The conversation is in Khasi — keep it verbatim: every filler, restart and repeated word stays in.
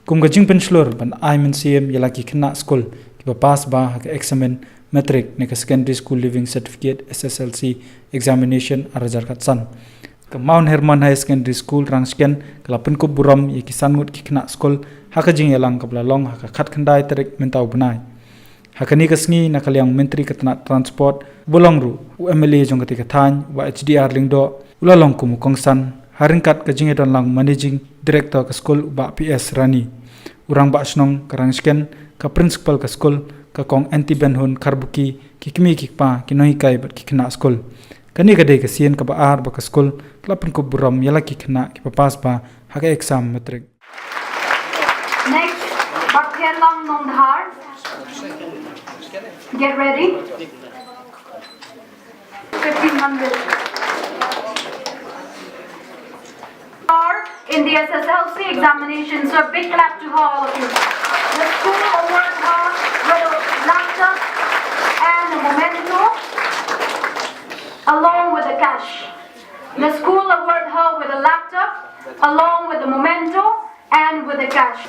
Kum ka jingpynshlur ban ai mynsiem ïa la ki khynnah skul kiba pass bha ha ka eksamin Matric ne ka Secondary School Leaving Certificate, S S L C, examination ar hajar khatsan, ka Mount Hermon Higher Secondary School Rangshken ka la pynkup burom ïa ki san ngut ki khynnah skul ha ka jingïalang kaba la long ha ka khatkhyndai tarik mynta u bnai. Ha kane ka sngi, na ka liang u Myntri ka tnat Transport uba long ruh u M L A jong katei ka thaiñ, u Bah H D R Lyngdoh, u la long kum u kongsan ha ryngkat ka jingïadonlang Managing Director ka skul, u Bah P S Rani, u Rangbah Shnong ka Rangshken, ka Principal ka skul, ka Kong Anti Benhun Kharbuki, ki kmie ki kpa, ki nonghikai bad ki khynnah skul. Kane ka dei ka sien kaba ar ba ka skul ka la pynkup burom ïa la ki khynnah kiba pass bha ha ka exam Matric. Next, Bathianlang Nongdhar. Get ready. Fifteen hundred. Are in the S S L C examination, so a big clap to her, all of you. The school award her with a laptop and a memento along with the cash. The school award her with a laptop along with the memento and with the cash.